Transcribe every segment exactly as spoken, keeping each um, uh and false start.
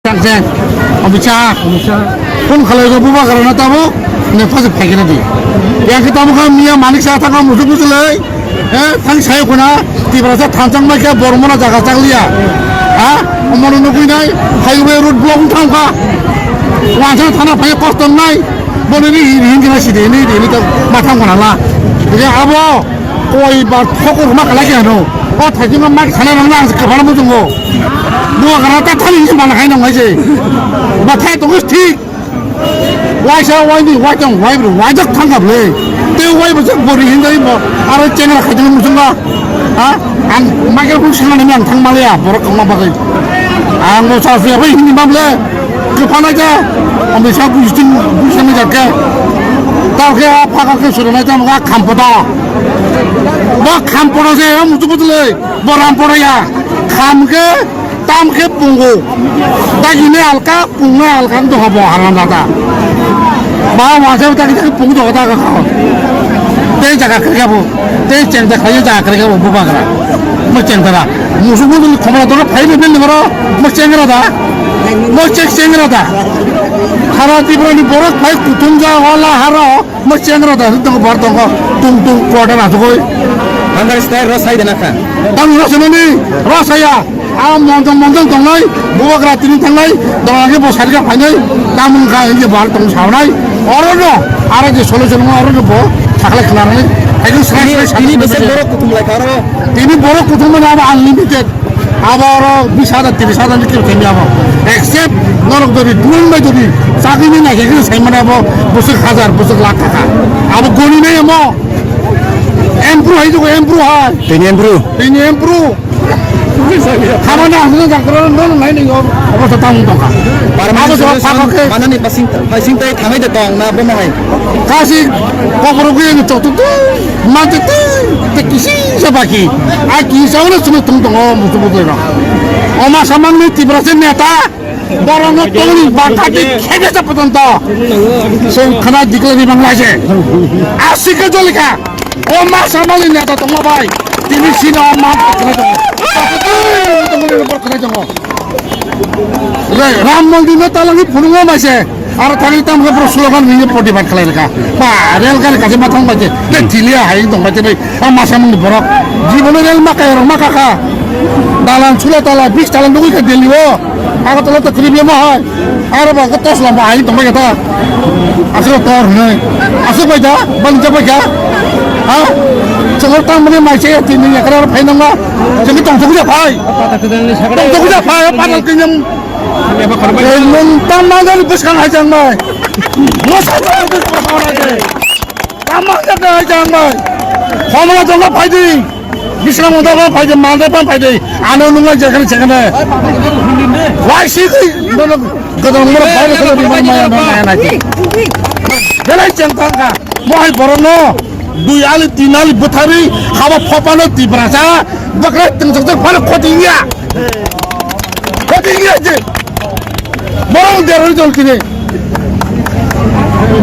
Chang chang. Omisa. Omisa. Phone khalai go bubagra na tamo. Ne phase phai kena di. Yang kita bukan mia manik sa thaka musuh musuh lai. Eh, thang saya kuna. Tiprasa thanchang mai kya bormona jaga chang liya. Ha? Omono nukui nai. Highway road block thang kha. Wansa thana phai kosto nai. Boni ni hin hin kena sidi ni di ni to mathang kuna la. Dia abo. Koi ba thokor ma kala kya no. O thajima mak sana nang nang kepala musuh ngo. Bubagra ta thani hin mana khai nang ngai se. Ba thai to thik. Waisa waini waitang waibru waijak thangkap le. Te waibo se bori hindai bo. Aro chengra khajang muchunga. Ha? Ang maikhe phung singani ang thang maliya borok khangma bagwi. Ang bo sa se bai hindi mamle. Kepala ja. Ambe sa gusting gusting jakke. Tao khe a phaka khe suru nai tamo ga khampoto. Bo khampoto se muchu butule. Bo rampoto ya. Kham khe Tam khe pungo. Dagini alka, pungna alka wng tongkha bo haram dada. Ba wasa dagi dagi pung tongkha daga kha. Tei jaga krekha bo. Tei chengda khlai jaga krekha bo bubagra. Mo chengda da. Musuk musuk khomla doro phai ni bel ni boro. Mo chengra da. Mo chek chengra da. Hara Tripura ni borok phai kutung ja wala haro. Mo chengra da tongo bar tongo tung tung quarter asugoi. Bangladesh tai rosai de nakha. Tang rosai ni rosaya. A monjong monjong tongnai, bubagra tini tangnai, dongla khe bo sarika phainai, tamung kha hingye bar tong saunai. Oro no, ara je solution mo oro no bo sakle khlanai. Hai srai srai sakle. Tini bese borok kutung lai karo. Tini borok kutung mane abo unlimited. Abo oro bis hajar, tris hajar ni kilo thengya abo. Except norok dori, duan bai dori, sakini na khe sai mane abo busuk hajar, busuk lakh taka. Abo goni nai amo. Empru hai jugo, empru hai. Tini empru. Tini empru. Hamana hamana doctor no no nai ni obosta tamo tongkha. Permanent solution manani basing basing tai thangai de tong na bo mahai. Kasi kokoro gwi ni chotu tu mate tu te kisi sa baki. A kisa ora sunu tung tongo mutu mutu ro. Oma samang ni Tiprasa neta. Borokno tongni bangkha di khebe sa potonto. Song khana dikla di bangla se. Asik ke jolika. O ma samali neta tongma bai. Tini sino ma khana tongo. Khana tongo. Re, Ram Mandir no talangi phunungo ma se. Aro thani tam khe pro slogan ni protibad khlai rwkha. Ba, rel gari kaisa ma thang bai se. Te thilia hai tong bai se bai. A ma samani borok. Jibono rel ma kaya rok ma kaka. Dalan chula tala, bis tala nugui kha Delhi o. Agartala to kwrwi biyama hai. Aro ba ko tos lamba hai tongbai kha ta. Aswk tor hwnwi. Aswk bai da, bani jak bai kha. Ha? Chwng tang mani mai se tini yakra phai nang ma. Chwng tong thok ja phai. Tong thok ja phai, patal kinyam. Ei, nwng tang ma jani bwskang hai jang bai. Mosa jani bwskang hai jang bai. Tama jani hai jang bai. Khomla jongla phai di. Bisram wngda phan phaidi, mandai phan phaidi, ano nungla jekhane sekhane. Waisi twi, nono gadang moro phai rokhe moro maya no naya nai. Belai chengthang kha, mohai borokno dui ali, tin ali bwtharwi, haba phopano Tiprasa, bwkhwrai tongthokjak phano khoti wngya. Khoti wngya je. Borok deroi jol kini.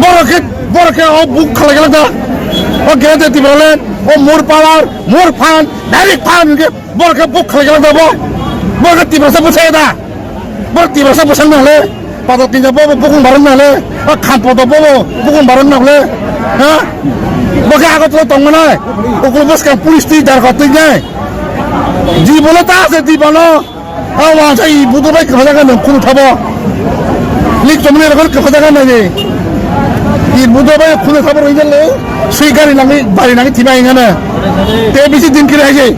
Borok khe, borok khe o buk khalai khalai da. O gede Tipraland, o mur power, mur phan, direct phan hwnkhe borok khe buk khalai khalai da bo. Borok khe Tiprasa bwsai da. Borok Tiprasa bwsang nang le. Patal kinja bo bukung baron nang le. O khampoto bo bukung baron nang le. Ha? Bo khe Agartala tong manai. Ukul bwskang police twi darkha twi nai. Di bolo ta ase di bolo. A wansa i budo bai kwphajakha nwng khunu thabo. Lik chomni rokor kwphajakha nai. I budo bai khunu thabo roi jale. Sui gari nangwi bari nangwi thima ingana. Te bisi din kiri haise.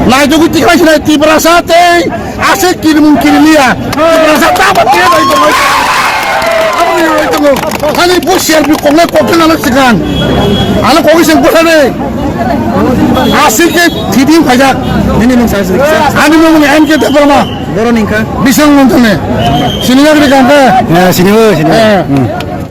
Nai jogu tikrai sinai Tiprasa tei ase kirimung kiriliya. Tiprasa tabo te bai tongo. Abo ni roi tongo. Ani bo serbi kokle kokle nalo sikan. Ano kogi seng bosane. Asik ke thiding phaijak. Nini mung sa sik sa. Ani mung M K Debbarma. Borok ni kha? Bisang Montane. Sini nagri kangka. Ya, sini bo, sini. Eh. Hmm.